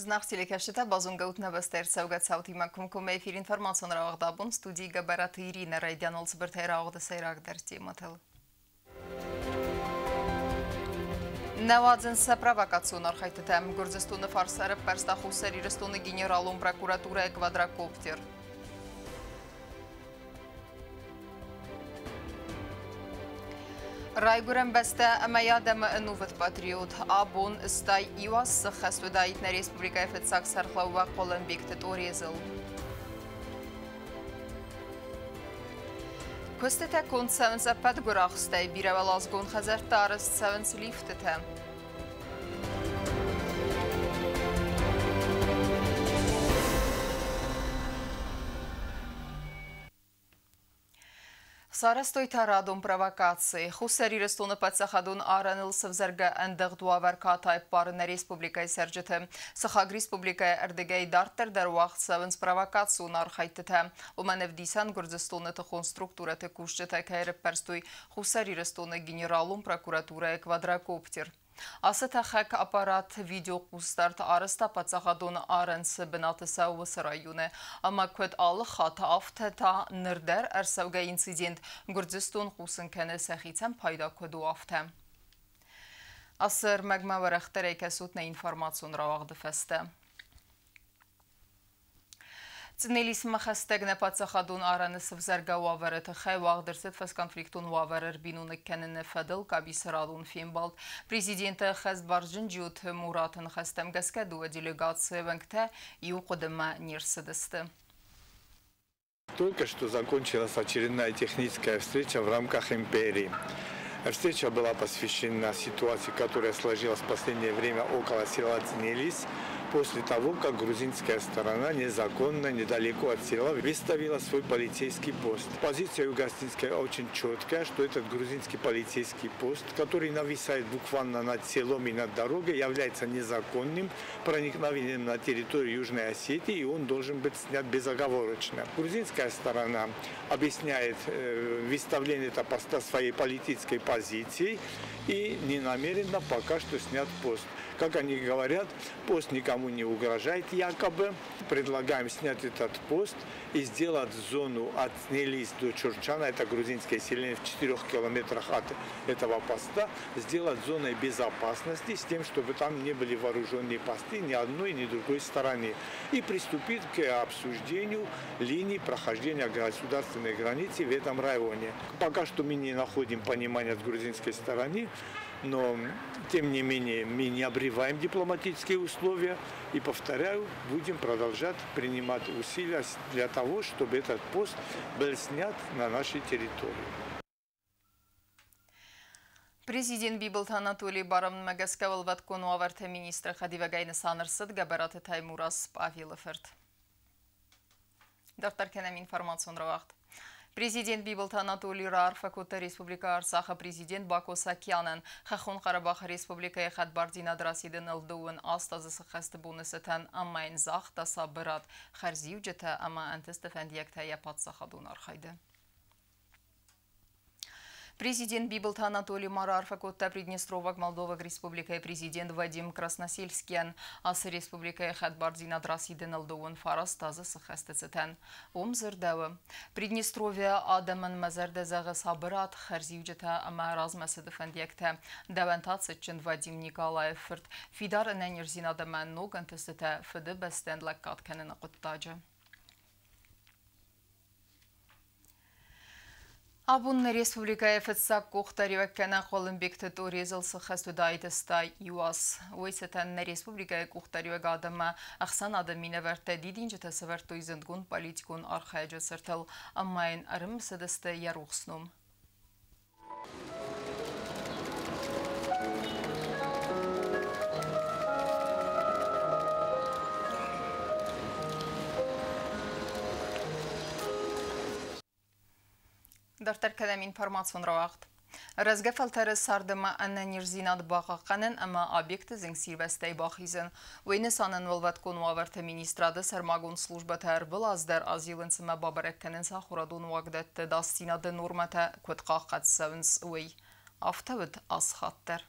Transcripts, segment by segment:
Зынаргъ телекӕсджытӕ, базонгӕ ут нӕ бӕстӕ ӕрцӕугӕ цаутимӕ комкоммӕ эфир информацион рауагъд абон студийы Гӕбӕраты Иринӕ. Райдианыл цыбыртӕй рауагъды сӕйрагдӕр темӕтыл. Нӕ уадзынц сӕ провокацион архӕйдтытӕ. Гуырдзыстоны фарс ӕрӕппӕрста Хуссар Ирыстоны генералон прокуратурӕйы квадрокоптер. Райгуырӕн бӕстӕ ӕмӕ йӕ адӕмы ӕнувыд патриот абон 81 аз сыххӕст уыдаид нӕ республикӕйы фыццаг сӕргълӕууӕг Хъуылымбегты Тъорезыл. Куыстытӕ конд цӕуынц ӕппӕт гуырахстӕй, бирӕуӕладзыгон хӕдзӕртты арӕзт цӕуынц лифтытӕ. Сарӕзтой та радон провокаци. Хуссар Ирыстоны паддзахадон арӕныл сӕвзӕргӕ ӕндыгъд уавӕр катай ппары нӕ республикӕйы цӕрджыты. Сыхаг республикӕйы ӕрдыгӕй дарддӕр дӕр уагъд цӕуынц провокацион архӕйдтытӕ. Уымӕн ӕвдисӕн Гуырдзыстоны тыхон структурӕты кусджытӕ кӕй ӕрӕппӕрстой Хуссар Ирыстоны генералон прокуратурӕйы квадрокоптер. Ацы тӕхӕг аппарат видеохъусдард арӕзта паддзахадон арӕн цы бынаты цӕуы, уыцы районы. Ӕмӕ куыд алы хатт, афтӕ та ныр дӕр ӕрцӕугӕ инцидент Гуырдзыстон хъусын кӕны, сӕхицӕн пайда куыд у, афтӕ. Ацы ӕрмӕгмӕ уӕрӕхдӕрӕй кӕсут нӕ информацион рауагъды фӕстӕ. Цънелисмӕ хӕстӕг нӕ паддзахадон арӕны сӕвзӕргӕ уавӕры тыххӕй уагъд ӕрцыд фӕсконфликтон уавӕр ӕрбиноныг кӕныны фӕдыл къамисы радон фембӕлд. Президенты ӕххӕстбарджын Джиоты Мураты ныхӕстӕм гӕсгӕ дыууӕ делегацийы уӕнгтӕ иу хъуыдымӕ не рцыдысты. Только что закончилась очередная техническая встреча в рамках империи. Встреча была посвящена ситуации, которая сложилась в последнее время около села Цнелис, после того, как грузинская сторона незаконно недалеко от села выставила свой полицейский пост. Позиция юго-осетинская очень четкая, что этот грузинский полицейский пост, который нависает буквально над селом и над дорогой, является незаконным проникновением на территорию Южной Осетии, и он должен быть снят безоговорочно. Грузинская сторона объясняет выставление этого поста своей политической позицией и не намерена пока что снять пост. Как они говорят, пост никому не угрожает якобы. Предлагаем снять этот пост и сделать зону от Цнелис до Чурчана, это грузинское селение в 4 километрах от этого поста, сделать зоной безопасности с тем, чтобы там не были вооруженные посты ни одной, ни другой стороны. И приступить к обсуждению линий прохождения государственной границы в этом районе. Пока что мы не находим понимания с грузинской стороны, но тем не менее мы не обрываем дипломатические условия и, повторяю, будем продолжать принимать усилия для того, чтобы этот пост был снят на нашей территории. Президент Бибылты Анатолийы барамындмӕ гӕсгӕ уӕлвӕткон уавӕрты министры хӕдивӕгӕй нысан ӕрцыд Гӕбӕраты Таймураз Павелы фырт. Дарддӕр кӕнӕм информацион рауагъд. Президент Бибылты Анатолий раарфӕ кодта Республикӕ Арцахы президент Бако Саакянӕн Хӕххон Къарабахы Республикӕйы хӕдбардзинад расидыныл 28 азы сыххӕсты боны цытӕн ӕмӕ йын загъта сабырад, хӕрзиуджытӕ ӕмӕ ӕнтысты фӕндиӕгтӕ йӕ паддзахадон архайды. Президент Бибылты Анатолий ма раарфӕ кодта Приднестроваг Молдоваг Республикӕйы президент Вадим Красносельскийӕн ацы республикӕйы хӕдбардзинад расидыныл 29 азы сыххӕсты цытӕн. Уым дзырдӕуы: Приднестровье адӕмӕн мӕ зӕрдӕ зӕгъы сабырад, хӕрзиуджытӕ ӕмӕ размӕцыды фӕндиӕгтӕ. Дӕуӕн та, цытджын Вадим Николайы фырт, фидар ӕнӕниздзинад ӕмӕ ног ӕнтыстытӕ Фыдыбӕстӕн лӕггад кӕныны хъуыддаджы. Абон нӕ республикӕйы фыццаг къухдариуӕггӕнӕг Хъуылымбегты Тъорезыл сыххӕст уыдаид 81 аз. Уый цытӕн нӕ республикӕйы къухдариуӕг адӕммӕ ӕхсӕнады минӕвӕрттӕ дидинджытӕ сӕвӕрдтой зындгонд политикон архайӕджы цыртыл ӕмӕ йын ӕрымысыдысты йӕ рухс ном. Дарддӕр кӕнӕм информацион рауагъд. Рӕзгӕ фӕлтӕры цардӕмӕ ӕнӕниздзинад бахъахъхъӕнын ӕмӕ объекты зынгсирвӕзтӕй бахизын. Уый нысанӕн уӕлвӕткон уавӕрты министрады сӕрмагонд службӕтӕ ӕрвылаз дӕр азилынц ӕмӕ бабӕрӕг кӕнынц ахуырадон уагдӕтты ӕдасдзинады нормӕтӕ куыд хъахъхъӕд цӕуынц, уый. Афтӕ уыд ацы хатт дӕр.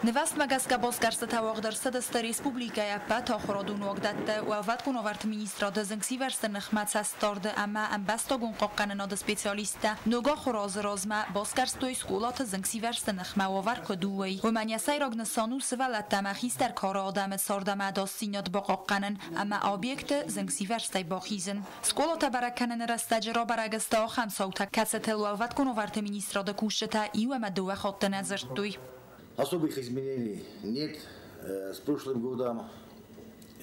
Нывӕстмӕ гӕсгӕ басгӕрстытӕ уагъд ӕрцыдысты республикӕйы ӕппӕт ахуырадон уагдӕтты, Уӕлвӕткон уавӕрты министрады зынгсивӕрзты ныхмӕ цӕстдарды ӕмӕ ӕмбӕстагон хъахъхъӕнынады специалисттӕ ног ахуыры азы размӕ басгӕрстой скъолаты зынгсивӕрзты ныхмӕ уавӕр куыд у, уый. Уымӕн йӕ сӕйраг нысан у сывӕллӕттӕ ӕмӕ хистӕр кары адӕмы цард ӕмӕ ӕдасдзинад бахъахъхъӕнын ӕмӕ объекты зынгсивӕрзтӕй бахизын. Скъолатӕ бӕрӕг кӕныны рӕстӕджы рабӕрӕг сты ахӕм цаутӕ, кӕцытыл Уӕлвӕткон уавӕрты министрады кусджытӕ иу ӕмӕ дыууӕ хатты нӕ дзырдтой. Особых изменений нет. С прошлым годом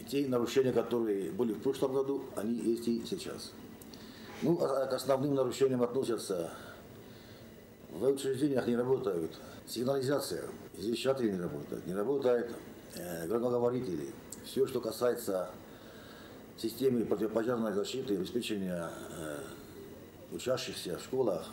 те нарушения, которые были в прошлом году, они есть и сейчас. Ну, а к основным нарушениям относятся: в учреждениях не работают сигнализация, извещатели не работают, не работают громкоговорители. Все, что касается системы противопожарной защиты и обеспечения учащихся в школах,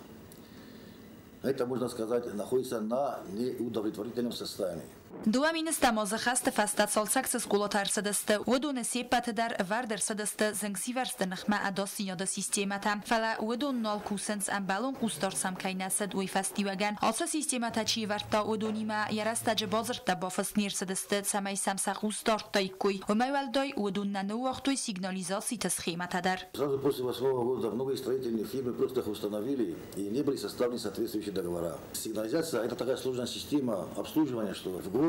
это, можно сказать, находится на неудовлетворительном состоянии. 2010 азы хӕсты фӕстӕ цалцӕг цы скъолатӕ ӕрцыдысты, уыдоны се ппӕты дӕр ӕвӕрд ӕрцыдысты зынгсивӕрзты ныхмӕ ӕдасдзинады системӕтӕ. Фӕлӕ уыдон нал кусынц, ӕмбӕлон хъусдард сӕм кӕй нӕ цыд, уый фӕстиуӕгӕн. Ацы системӕтӕ чи ӕвӕрдта, уыдонимӕ йӕ рӕстӕджы бадзырдтӕ бафыст не рцыдысты, цӕмӕй сӕм сӕ хъус дардтаиккой. Уымӕй уӕлдай, уыдон нӕ ныууагътой сигнализациты схемӕтӕ дӕр. Сразу после восьмого года многие строительные фирмы просто их установили, и не были составлены соответствующие договора. Сигнализация – это такая сложная система обслуживания, что в год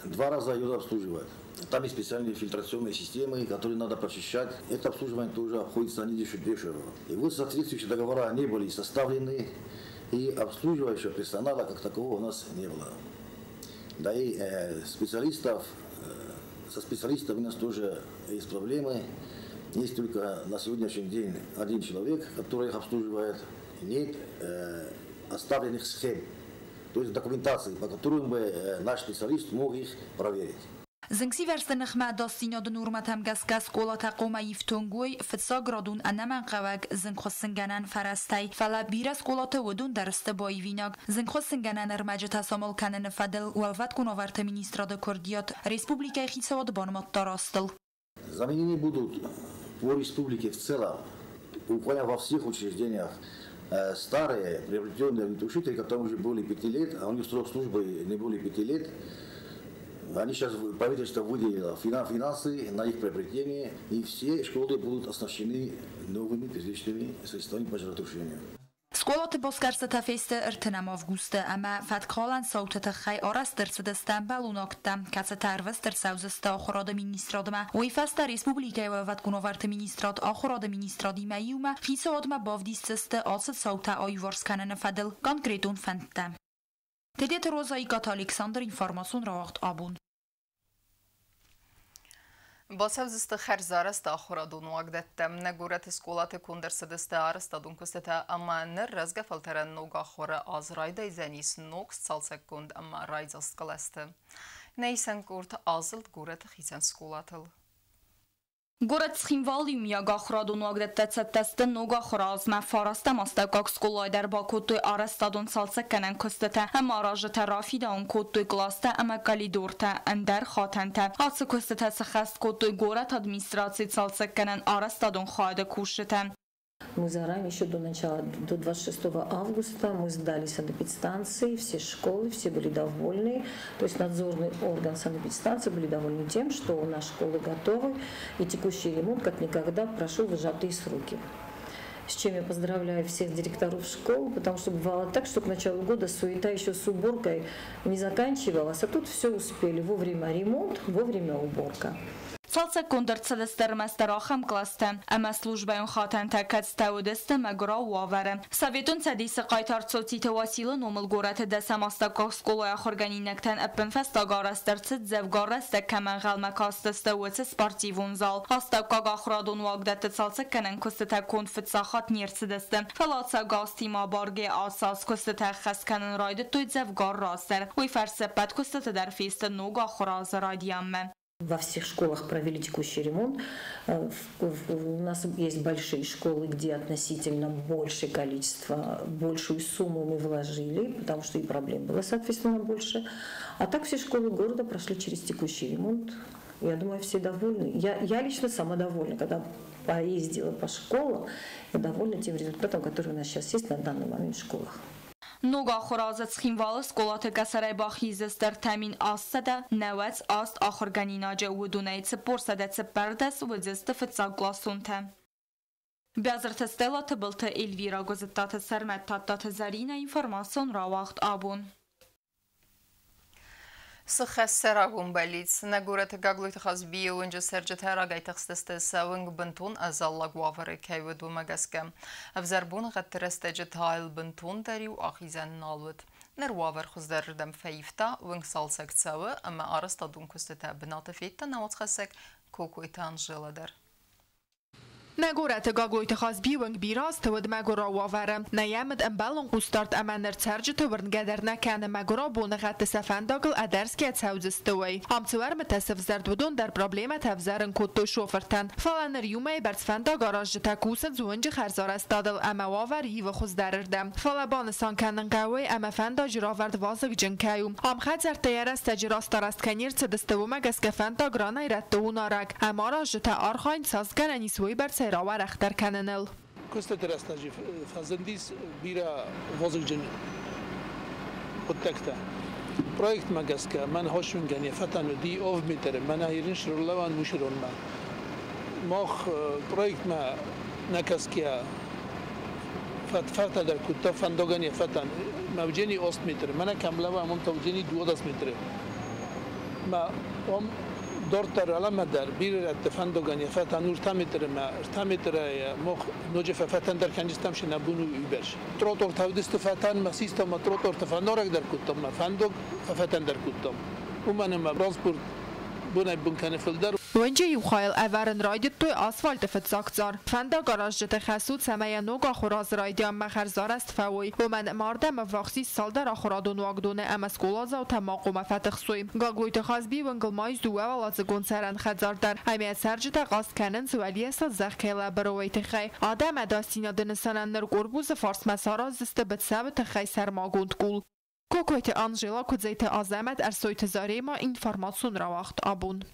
два раза ее обслуживают. Там есть специальные фильтрационные системы, которые надо прочищать. Это обслуживание тоже обходится не дешево. И вот соответствующие договора не были составлены, и обслуживающего персонала как такового у нас не было. Да и со специалистами у нас тоже есть проблемы. Есть только на сегодняшний день один человек, который их обслуживает. Нет оставленных схем, то есть документации, по которым бы наш специалист мог их проверить. Зынгсивӕрзты ныхмӕ ӕдасдзинады нормӕтӕм гӕсгӕ скъолатӕ хъуамӕ ифтонг уой фыццаградон ӕнӕмӕнгхъӕуӕг зынгхуыссынгӕнӕн фӕрӕзтӕй, фӕлӕ бирӕ скъолаты уыдон дӕр сты баивинаг. Зынгхуыссынгӕнӕн ӕрмӕджытӕ самал кӕныны фӕдыл Уӕлвӕткон уавӕрты министрады куырдиат республикӕйы хицауад банымадта растыл. Заменены будут по республике в целом, буквально во всех учреждениях, старые приобретенные огнетушители, которые уже более 5 лет, а у них срок службы не более 5 лет. Они сейчас, правительство выделило финансы на их приобретение, и все школы будут оснащены новыми первичными средствами пожаротушения. Скъолаты басгӕрстытӕ фесты 30 августы ӕмӕ фӕткхалӕн цауты тыххӕй арӕзт ӕрцыдысты ӕмбӕлон акттӕ, кӕцытӕ ӕрвыст ӕрцӕудзысты ахуырады министрадмӕ. Уый фӕстӕ республикӕйы уӕлвӕткон уавӕрты министрад ахуырады министрадимӕ иумӕ хицауадмӕ бавдисдзысты ацы цаутӕ аиуварс кӕныны фӕдыл конкретон фӕндтӕ. Тедеты Роза, Икъаты Александр, информацион рауагъд «Абон». Бацӕудзысты хӕрзарӕзт ахуырадон уагдӕттӕм. Нӕ горӕты скъолаты конд ӕрцыдысты арӕзтадон куыстытӕ ӕмӕ ныр рӕзгӕ фӕлтӕрӕн ног ахуыры аз райдайдзӕнис ног сцалцӕггонд ӕмӕ райдзаст кълӕсты. Нӕ исӕн къорд азылд горӕты хицӕн скъолатыл. Горӕт Цхинвалы иумиаг ахуырадон уагдӕттӕ цӕттӕ сты ног ахуыры азмӕ. Фарӕстӕм астӕуккаг скъолайы дӕр бакодтой арӕзтадон цалцӕггӕнӕн куыстытӕ ӕмӕ аразджытӕ рафидауын кодтой къластӕ ӕмӕ къӕлидортӕ, ӕндӕр хатӕнтӕ. Ацы куыстытӕ сӕххӕст кодтой горӕты администрацийы цалцӕггӕнӕн арӕзтадон хайады кусджытӕ. Мы заранее, еще до начала, до 26 августа, мы сдали санэпидстанции, все школы, все были довольны. То есть надзорный орган санэпидстанции были довольны тем, что у нас школы готовы, и текущий ремонт как никогда прошел в сжатые сроки. С чем я поздравляю всех директоров школ, потому что бывало так, что к началу года суета еще с уборкой не заканчивалась, а тут все успели. Вовремя ремонт, вовремя уборка. Цалцӕггонд ӕрцыдысты ӕрмӕстдӕр ахӕм къластӕ ӕмӕ службӕйон хатӕнтӕ, кӕцытӕ уыдысты мӕгуырау уавӕры. Советон Цӕдисы хъайтар Цоциты Уасилы номыл горӕты 10-ӕм астӕуккаг скъолайы ахуыргӕнинӕгтӕн ӕппынфӕстаг арӕзт ӕрцыд, дзӕвгар рӕстӕг кӕмӕ ӕнхъӕлмӕ кастысты, уыцы спортивон зал. Астӕуккаг ахуырадон уагдӕтты цалцӕггӕнӕн куыстытӕ конд фыццаг хатт не рцыдысты, фӕлӕ ацӕугӕ азтимӕ абаргӕйӕ ацы аз куыстытӕ ӕххӕст кӕнын райдыдтой дзӕвгар раздӕр. Уый фӕрцы ӕппӕт куыстыты дӕр фесты ног ахуыры азы райдианмӕ. Во всех школах провели текущий ремонт. У нас есть большие школы, где относительно большее количество, большую сумму мы вложили, потому что и проблем было, соответственно, больше. А так все школы города прошли через текущий ремонт. Я думаю, все довольны. Я лично сама довольна, когда поездила по школам, я довольна тем результатом, который у нас сейчас есть на данный момент в школах. Ног ахуыры азы Цхинвалы скъолаты къӕсӕрӕй бахиздзысты 3098 ахуыргӕнинаджы, уыдонӕй 414 уыдзысты фыццагкъласонтӕ. Бязырты Стелла, Тыбылты Эльвира, Гуызыттаты Сӕрмӕт, Тадтаты Зӕринӕ, информацион рауагъд «Абон». Сыхӕссы рагон бӕллиц. Нӕ горӕты Гаглойты Хазбийы уынджы цӕрджытӕ рагӕй тыхстысты, сӕ уынг бынтон ӕдзӕллаг уавӕры кӕй уыд, уымӕ гӕсгӕ. Ӕвзӕр боныгъӕдты рӕстӕджы та йыл бынтондӕр-иу ахизӕн нал уыд. Ныр уавӕр хуыздӕрырдӕм фӕивта, уынг цалцӕг цӕуы ӕмӕ арӕзтадон куыстытӕ бынаты федта нӕ уацхӕссӕг Кокойты Анжела дӕр. Нӕ горӕты Гаглойты Хазби уынг бирӕ азты уыд мӕгуырау уавӕры. Нӕ йӕм уыд ӕмбӕлон хъусдард ӕмӕ ныр цӕрджыты уырнгӕ дӕр нӕ кӕны, мӕгуырау боныгъӕдты сӕ фӕндагыл ӕдӕрсгӕ цӕудзысты, уый. Ам цы уӕрмытӕ сӕвзӕрд, уыдон дӕр проблемӕтӕ ӕвзӕрын кодтой шофыртӕн. Фӕлӕ ныр иу мӕйы бӕрц фӕндагаразджытӕ кусынц уынджы хӕрзарӕзтадыл ӕмӕ уавӕр ивы хуыздӕрырдӕм. Фӕлӕ банысан кӕнын хъӕуы, ӕмӕ фӕндаджы равӕрд вазыгджын кӕй у. Ам хӕдзӕрттӕ йӕ рӕстӕджы раст арӕзт кӕй не рцыдысты, уымӕ гӕсгӕ фӕндаг ранӕй-рӕтты у нарӕг. Ӕмӕ аразджытӕ архайынц, цас гӕнӕн ис, уыйбӕрцӕй рауӕрӕхдӕр кӕныныл. Куыстыты рӕстӕджы фӕзындис бирӕ вазыгджын хъуыддӕгтӕ. Проектмӕ гӕсгӕ мӕн хосуынгӕн йӕ фӕтӕн уыди 8 метры, мӕнӕ ирын лӕван мусыронмӕ. Мах проектмӕ нӕ кӕсгӕйӕ фӕтӕдӕр кодта фӕндагӕн йӕ фӕтӕн. Мӕ уыджени 8 метры, мӕнӕ кӕм лӕван, уым та уыджени 12 метры. Мӕ ом дарддӕр аламӕдӕр бирӕ рӕтты фӕндагӕн йӕ фӕтӕн у 3 метры, мӕ 3 метрӕй мах ноджы фӕфӕтӕндӕр кӕнджыстӕм се нӕ бон у уыйбӕрц. Тротуартӕ уыдысты фӕтӕн, мӕ систам, мӕ тротуартӕ фӕнарӕгдӕр кодтам, мӕ фӕндаг фӕфӕтӕндӕр кодтам. Уымӕн ӕмӕ транспорт бонӕй-бон кӕны фылдӕр. Уынджы иу хайыл ӕвӕрын райдыдтой асфальты фыццаг цъар. Фӕндагаразджыты хӕс у, цӕмӕй йӕ ног ахуыры азы райдианмӕ хӕрзарӕзт фӕуой. Уымӕн ӕмӕ ардӕм ӕввахс ис цалдӕр ахуырадон уагдоны ӕмӕ скъоладзаутӕ ма хъуамӕ фӕтыхсой. Гаглойты Хазбийы уынгыл ма ис дыууӕуӕладзыгон цӕрӕн хӕдзар дӕр. Ӕмӕ цӕрджытӕ хъаст кӕнынц, уӕлийӕ сыл зӕхх кӕй лӕбыры, уый тыххӕй. Адӕм ӕдасдзинады нысанӕн ныр корпусы фарсмӕ сараздзысты быцӕуы тыххӕй сӕрмагонд къул. Кокойты Анжела, Куыдзойты Азӕмӕт, Ӕрсойты Зарема, информацион рауагъд «Абон».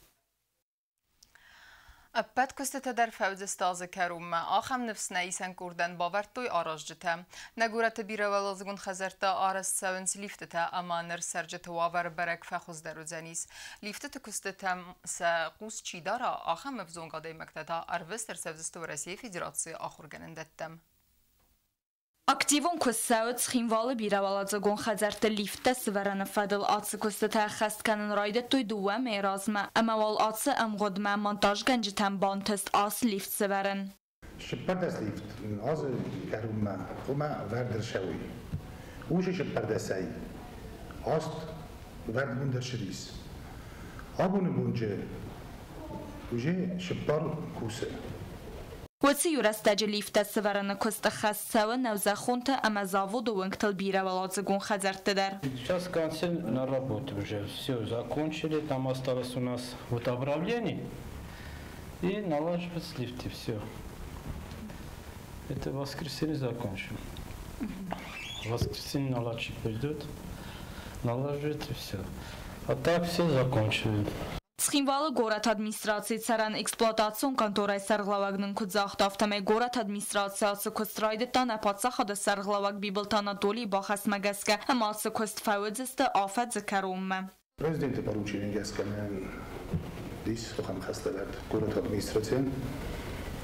Ӕппӕт куыстытӕ дӕр фӕуыдзысты азы кӕронмӕ. Ахӕм ныфс нӕ исӕн къордӕн бавӕрдтой аразджытӕ. Нӕ горӕты бирӕуӕладзыгон хӕдзӕрттӕ арӕзт цӕуынц лифтытӕ ӕмӕ ныр цӕрджыты уавӕр бӕрӕг фӕхуыздӕр уыдзӕнис. Лифтыты куыстытӕм сӕ хъус чи дара, ахӕм ӕвзонг адӕймӕгтӕ та ӕрвыст ӕрцӕудзысты Уӕрӕсейы Федерацийы ахуыргӕнӕндӕттӕм. Активон куыст цӕуы Цхинвалы бирӕуӕладзыгон хӕдзӕртты лифттӕ сывӕрыны фӕдыл. Ацы куыстытӕ ӕххӕст кӕнын райдыдтой 2 мӕйы размӕ ӕмӕ уал ацы ӕмгъуыдмӕ монтажгӕнджытӕн бантыст ацы лифт сывӕрын. 14 лифт азы кӕронмӕ хъуамӕ вӕрд ӕрцӕуой. Уыцы 14-ӕй 8 вӕрдгонд ӕрцыдис. Абоны бонджы уже 4 кусы. Уыцы иу рӕстӕджы лифттӕ сывӕрыны куыст ӕххӕст цӕуы нӕузӕххонты ӕмӕ заводы уынгтыл бирӕуӕладзыгон хӕдзӕртты дӕр. Сейчас в конце на работе уже все закончили, там осталось у нас вот обрамление и налаживать лифты, все. Это в воскресенье закончим. В воскресенье наладчик придет, налаживает и все. А так все закончили. Цхинвалы горӕты администрацийы цӕрӕн эксплуатацион конторӕйы сӕргълӕууӕг нын куыд загъта, афтӕмӕй горӕты администраци ацы куыст райдыдта нӕ паддзахады сӕргълӕууӕг Бибылты Анатолийы бахӕсмӕ гӕсгӕ ӕмӕ ацы куыст фӕуыдзысты афӕдзы кӕронмӕ. Президенты поручение гӕсгӕ нӕм ис ахӕм хӕслӕвӕрд горӕты администрацийӕн,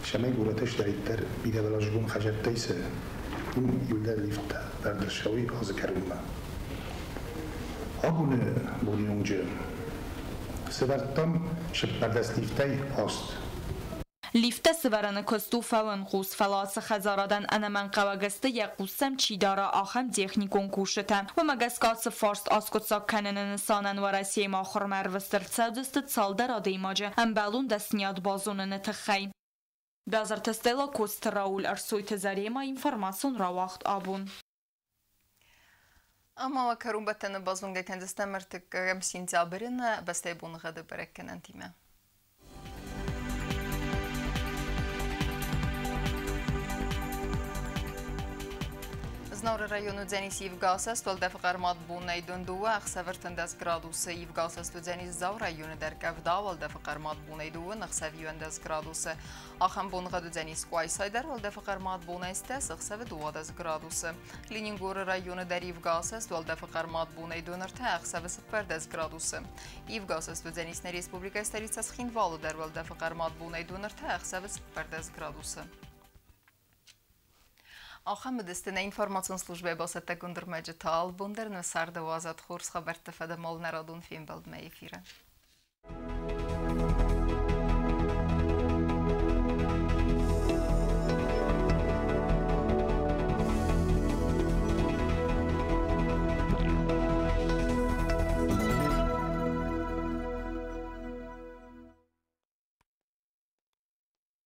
цӕмӕй горӕты цыдӕриддӕр бирӕуӕладзыгон хӕдзӕрттӕ ис, уым иууылдӕр лифттӕ вӕрд ӕрцӕуой азы кӕронмӕ. Абоны боны онджы сывӕрдтам 14 лифтӕй 8. Лифттӕ сывӕрыны куыст у фӕуынхъус, фӕлӕ ацы хӕдзарадӕн ӕнӕмӕнгхъӕуӕг сты, йӕ хъус сӕм чи дара, ахӕм техникон кусджытӕ. Уымӕ гӕсгӕ ацы фарст аскъуыддзаг кӕныны нысанӕн Уӕрӕсейы ахуырмӕ ӕрвыст ӕрцӕудзысты цалдӕр адӕймаджы ӕмбӕлон дӕсныйад базоныны тыххӕй. Бязырты Стелла, Коцты Рауль, Ӕрсойты Зарема, информацион рауагъд «Абон». Ӕмӕ уӕ кӕронбӕттӕны базонгӕ кӕндзыстӕм 3 сентябры нӕ бӕстӕйы боныгъӕды бӕрӕггӕнӕнтимӕ. Знауыры районы уыдзӕнис ивгӕ асӕст, уӕлдӕфы хъӕрмад бонӕй 12, ӕхсӕвы 13 градусы. Ивгӕ асӕст уыдзӕнис Дзауы районы дӕр, къӕвда, уӕлдӕфы хъӕрмад бонӕй 2, ӕхсӕвы 11 градусы. Ахӕм боныгъӕд уыдзӕнис Къуайсайы дӕр, уӕлдӕфы хъӕрмад бонӕй 10, ӕхсӕвы 12 градусы. Ленингоры районы дӕр ивгӕ асӕст, уӕлдӕфы хъӕрмад бонӕй 23, ӕхсӕвы 14 градусы. Ивгӕ асӕст уыдзӕнис нӕ республикӕйы столицӕ Цхинвалы дӕр, уӕлдӕфы хъӕрмад бонӕй 23, ӕхсӕвы 14 градусы. Ахӕм уыдысты нӕ информацион службӕйы бацӕттӕгонд ӕрмӕджытӕ. Алыбон дӕр нӕ царды уадзӕд хорз хабӕртты фӕдыл нӕ радон фембӕлдмӕ эфиры.